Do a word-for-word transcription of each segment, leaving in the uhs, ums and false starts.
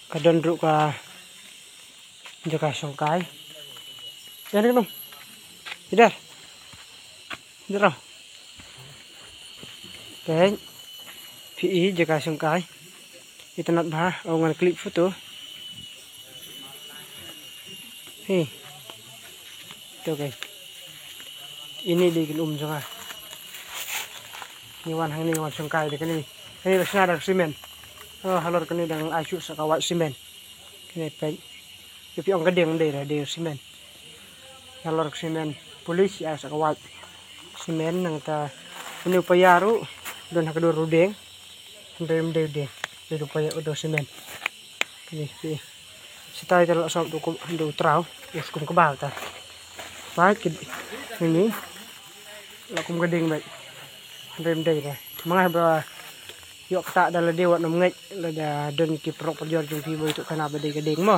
Ka don ruh ka jaka shongkai. Yan ni nung. Idar. Idar. Okay. Phi i jaka shongkai. Itynnad bha, o ngan click photo. Hi. To kai. Ini dei kin um jong nga. Ni wan hangne wan shongkai dei kane. Kane la shna da ka cement. Oh, halor kane dang ai shuh sa ka white cement. Kane peit. Ïa phi ong ka ding dei da dei cement. Halor ka cement. Polish ai sa ka white cement nangta. Une u paia ruh don ha ka dur u ding. Hynrei ym dei u ding. Dei u paia u dor cement. Kane phi. Sitai te la sop du kum du trau, u skum kaba ta. Ba ki ni la kum ka ding ba. Hynrei ym dei ba. Manga ba ïoh kata da lade wat nym ngeit lada don ki paralok parajor jong phi ba ïathuh khana ba dei ka ding mo.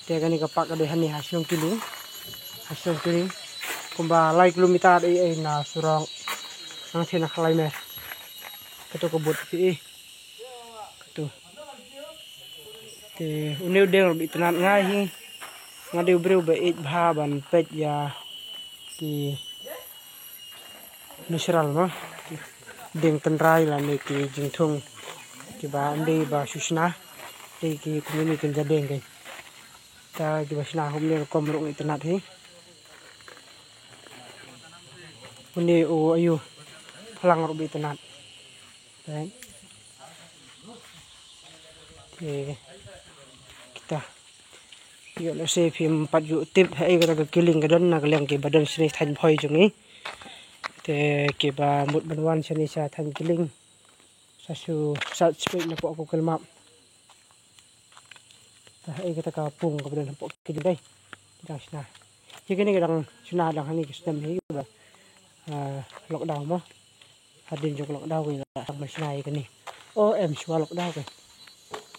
Te kane ka park ka dei hani ha shnong Kiling. Ha shnong Kiling. Kumba lai kilometer ei ei na surok. Nang thina khalai mer. Kato ka bud phi. Kato. Te une u ding ruh ba itynnad nga hi. Nga dei u briew ba ïeit bha ban peit ïa ki natural mo. Ding tynrai lane ki jingthung kiba ym dei ba shu shna. Dei ki kumne ki jadeng ki. Ta kiba shna kumne rukom ruh nga itynnad hi. Une u ayu phlang ruh ba itynnad. Te kita. Ïoh lehse phim pat ju tip haei kata ka Kiling ka don na ka liang kiba don shane thaiñ Bhoi jong ngi. Te kiba mut ban wan shane sha thaiñ Kiling sa shu search peit napoh Google Map. Ta haei kata ka pung kaba don hapoh Kiling dei. Dang shna. Ïa kane ka dang shna dang hani ka snem hi ba, ah, lockdown mo. Hadien jong ka lockdown ka la dang ban shna ïa kane. O em shuwa lockdown ka.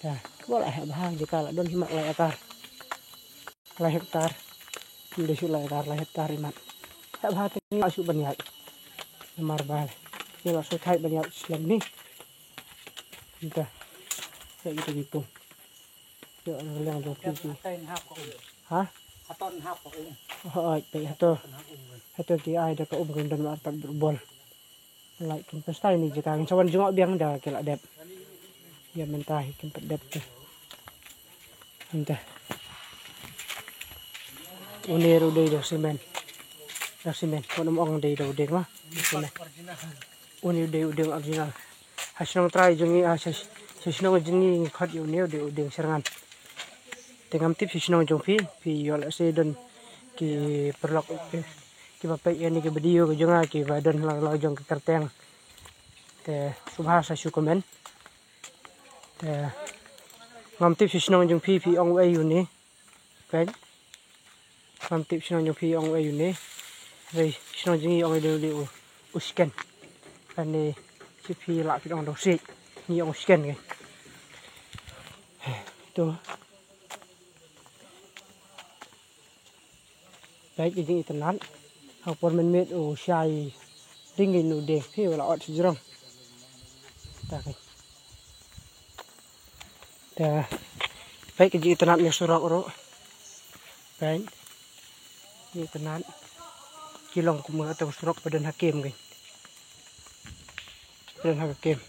Ta, ka la heh bha jaka la don hi mat lai akar. Lai hektar. Ym dei shu lai akar, lai hektar i mat. Heh bha te ngi la shu ban ïaid. Namar ba ngi la shu thait ban ïaid slem ni. Nta. Heh ito ito. Ïa, liang jong phi ki. Ha? Hoi, peit hato. Hato ki ai da ka um ka don mar pat bol. Lai kin pynshai ni jaka ngin sa wan jngoh biang da ki la dep. Ïa mynta hi kin pat dep te. Mynta. Une ruh dei da cement. Da cement. Ko nym ong dei da u ding ma. Une u dei u ding original. Ha shnong trai jong ngi, ha sha, sha shnong jong ngi ngi khot ïa une u dei u ding Syrngan. Te ngam tip sha shnong jong phi, phi ïoh lehse don ki paralok ki, kiba peit ïa kane ka video ka jong nga kiba don la la jong ka kyrteng. Te sngewbha sa shu comment. Te ngam tip sha shnong jong phi phi ong uei une. Peit. Ngam tip shnong jong phi ong uei une. Hynrei shnong jong ngi ong uei une u, u Sken. Kane shi phi lah phi ong dong sik. Ngi ong u Sken ke. To. Peit ka jingitynnad. Ha por mynmiet u shai ring ïa u ding phi wa la ot sijrong. Ta ke. Ta, peit ka jingitynnad ïa u surok ruh. Peit. Jingitynnad. Ki long kum kata u surok ba don ha kem kein. Ba don ha ka kem.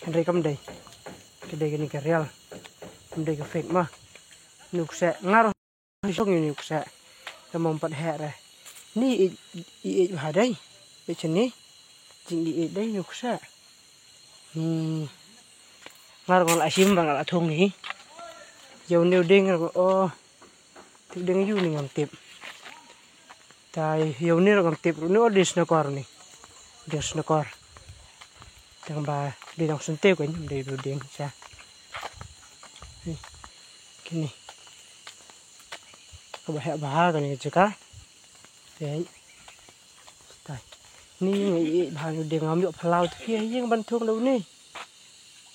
Hynrei kam dei. Ka dei kane ka real. Kam dei ka fake ma. Une u kseh. Nga ruh shong ïa une u kseh. Te ym pat heh re. Ni i, i, i bha dei. Peit shane. Jing i, i dei une u kseh. Hmm. Nga ruh nga la shim ba nga la thung hi. Ïa une u ding ruh, oh. Te u ding ïa une ngam tip. Te ïa une ruh ngam tip. Une u ding snakor une. Ding snakor. Tang ba dei dang syntiew kein, ym dei u ding sha. Hi. Kine. Kaba heh bha kane ka jaka. Te. Tai. Ni nga ïeit bha ïa u ding, ngam ïoh phyllaw te phi ha ïing ban thung da une.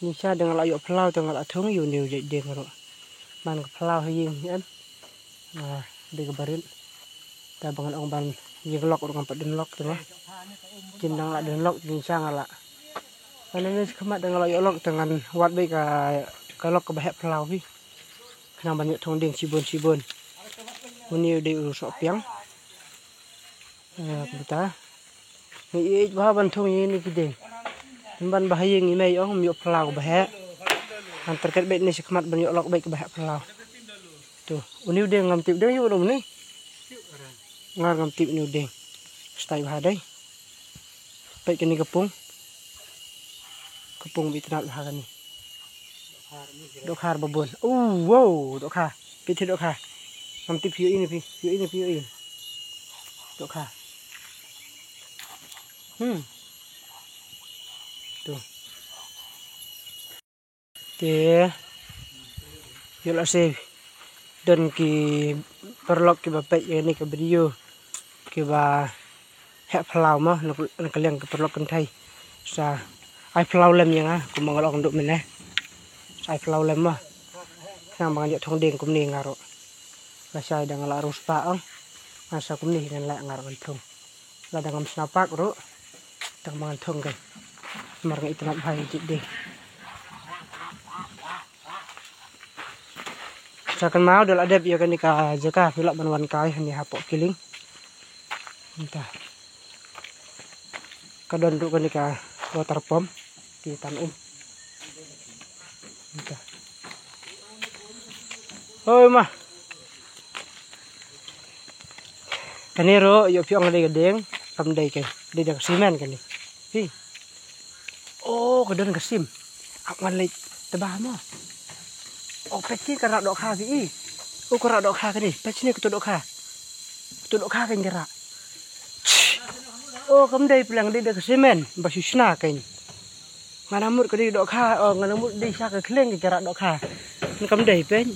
Ni sha dang la ïoh phyllaw te nga la thung ïa une u jait ding ruh. Man ka phyllaw ha ïing hi em. Nga dei ka barit. Te ba ngan ong ban ïeng lok ruh ngam pat don lok te ma. Kin dang la don lok te ni sha nga la. Kane ni khmat dang la ïoh lok te ngan wad beit ka, ka lok kaba heh phyllaw hi. Nang ban ïoh thung dieng shibun shibun. Uni u dei u sohpiang. Eh, kumta. Ngi ïeit bha ban thung ïa kine ki dieng. Ban bha ïa ngi mei ong ym ïoh phyllaw ba heh. Ngan tyrket beit ne shi khmat ban ïoh lok beit ba heh phyllaw. To, uni u dieng ngam tip dieng ïoh uni. Ngar ngam tip uni u dieng. Stai bha dei. Peit kane ka pung. Ka pung ba itynnad bha kane. Dohkha ba bun. Oh, wow, dohkha. Peit te dohkha. Ngam tip phi ïohi ne phi, phi ïohi ne phi ïohi. Dohkha. Hmm. To. Te ïoh lehse don ki paralok kiba peit ïa kane ka video kiba heh phyllaw mo na ka liang ki paralok kynthei. Sa ai phyllaw lem ïa nga kumba nga la ong duh mynne. Sa ai phyllaw lem mo. Khnang ba ngan ïoh thung dieng kumne nga ruh. Lashai da nga la riewspah ong. Nga sa kumne ngan leh nga ruh ngan thung. Lada ngam sna pak ruh tang ba ngan thung keiñ. Namar nga itynnad bha ïa ki dieng. Sa kynmaw da la dep ïa kane ka jaka phi lah ban wan kai hangne hapoh Kiling. Mynta ka don ruh kane ka water pump ki tan um. Mynta. Hoi ma. Kane ruh ïoh phi ong ka dei ka dieng, kam dei keiñ, dei da ka simen kane. Phi. Oh, ka don ka sim. Ap ngan leit tba mo. Oh, peit ki ka rah dohkha phi i. Oh, ka rah dohkha kane, peit shane kato dohkha. Kato dohkha kane ka rah. Oh, kam dei pleng, dei da ka simen ba shu shna keiñ. Nga nang mut ka dei dohkha, oh, nga nang mut dei sha ka khlieng ka rah dohkha. Kam dei peit.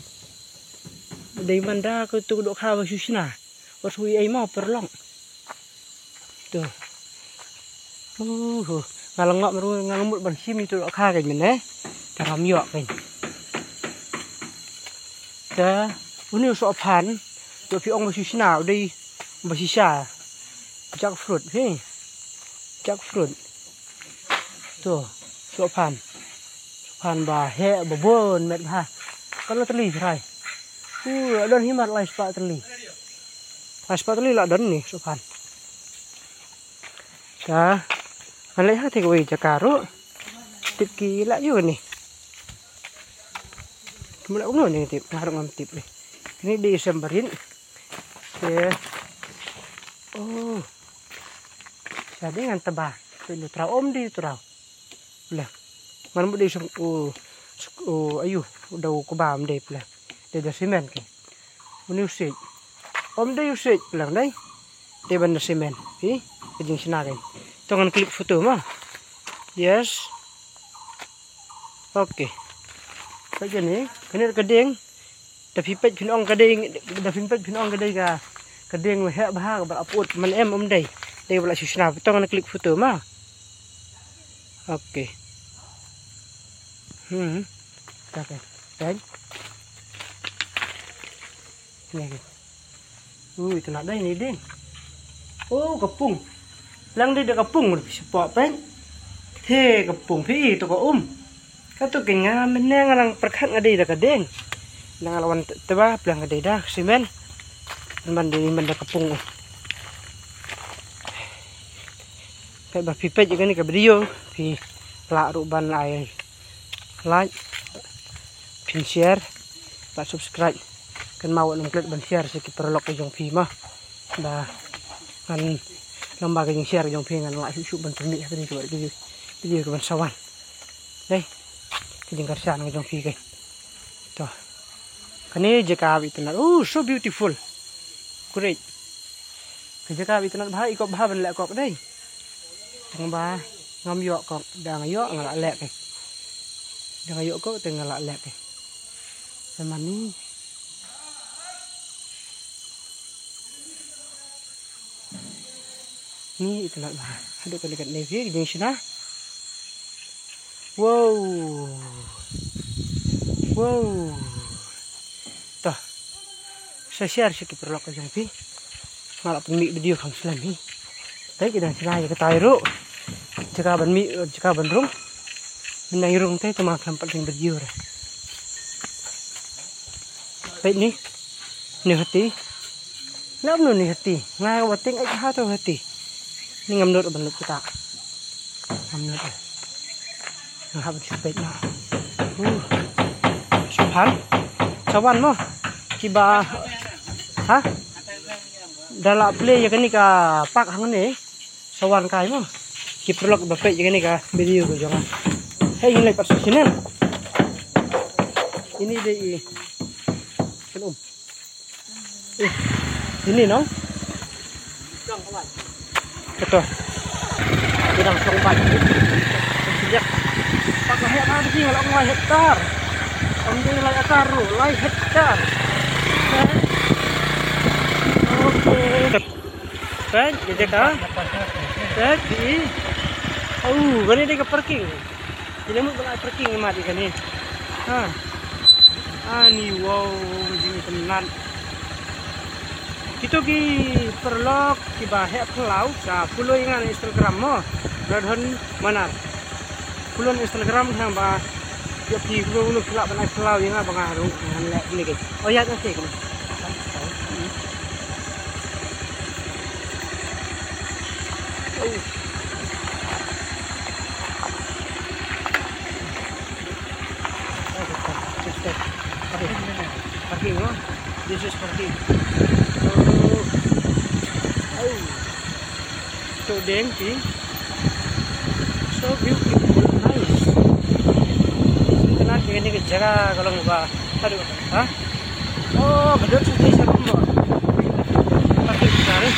Dei man da kato dohkha ba shu shna. Wat shu ei mo paralok. To. Uh, nga la ngop ruh nga la mut ban shim ïa kato dohkha keiñ mynne. Te ngam ïoh keiñ. Te uni u sohphan. To phi ong ba shu shna u dei ba shisha. Jackfruit hi. Jackfruit. To sohphan. Sohphan ba heh ba bun met bha. Katno tylli trai. Uh, la don hi mat lai spah tylli. Lai spah tylli la don ni sohphan. Ka ngan leit ha kawei jaka ruh. Tip ki la ïoh ni. Kumno kumno ni tip nga ruh ngam tip ni. Ni dei sem barit. Te. Oh. Sa dei ngan tba. Te lu trau om dei trau. Pla. Ngan mut dei song u u ayu u dau kba ym dei pla. Dei da simen ke. Uni u siej. Om dei u siej pla dei. Dei ban da simen. Phi. Ka jingshna ke. To ngan click photo ma. Yes. Okay. Ka jani kane ka dieng. Da phi peit phin ong ka dei, da phi peit phin ong ka dei ka, ka dieng heh bha kaba la put, man em ym dei. Dei ba la shu shna, to ngan click photo ma. Okay. Hmm. Ka ka. Peit. Ni ka. Ui, tu na dei ni dei. Oh, ka pung. Lang dei da ka pung, phi shu peit peit. Te ka pung phi, to ka um. Kato ke nga mynne nga nang pyrkhat nga dei da ka dieng. Nga la wan tba pla nga dei da simen. Man dei man da ka pung. Peit ba phi peit ïa kane ka video phi lah ruh ban ai like, phin share, bad subscribe. Kynmaw wat nym klet ban share sha ki paralok ka jong phi ma. Ba ngan lamba ka jingshare ka jong phi ngan lah shuh shuh ban pynmih ha kane ka video, video ka ban sa wan. Dei. Ka jingkyrshan ka jong phi keiñ. To. Kane jaka ba itynnad. Oh, so beautiful. Great. Ka jaka ba itynnad bha, i kop bha ban leh kok dei. Tang ba ngam ïoh kok, da nga ïoh nga la leh keiñ. Da nga ïoh kok te nga la leh keiñ. Sa man ni. Ni itynnad bha. Haduh kane katne phi ka jingshna. Wow. Wow. To. Sa share sha ki paralok ka jong phi. Nga la pynmih video kham slem hi. Te ki dang shna ïa katai ruh. Jaka ban mih, jaka ban rung. Mynta i rung te to ma khlem pat ring video re. Peit ni. Ni hati. Lap nu ni hati. Nga wa ting ai ha tu hati. Ni ngam nud ban lut kita. Ngam nud. Nga hap di peit na. Uh. Subhan. Sawan mo. Kiba. Ha? Da la play ya kani ka park hangne. Sawan kai mo. Ki paralok ba peit ïa kane ka video ka jong nga. Hei, ngin leit pat sha channel. Ini dei i. Kan um. Eh, ini no. Kato. Bidang song pat. Sejak. Pak lahir ada di ngalak ngai hektar. Ambil lai akar ru, lai hektar. Oke. Peit, ïa ka. Peit, di. Au, kane dei ka parking. Ki la mut ban ai parking ïa mat ïa kane. Ha. Ani wow, jingïatynnat. Kito ki paralok kiba heh phyllaw sa follow ïa nga na Instagram mo. Radhon Manar. Follow na Instagram hang ba ïa phi follow, follow phyllaw ban ai phyllaw ïa nga ba nga ruh ngan leh kine ki. Oh ïa, okay kine. Parking, no? This is parking. Oh. Oh. So empty. So beautiful, nice. Kane ka jaka ka long ba. Aduh, ha? Oh, ka dot station mo. Parking, sorry.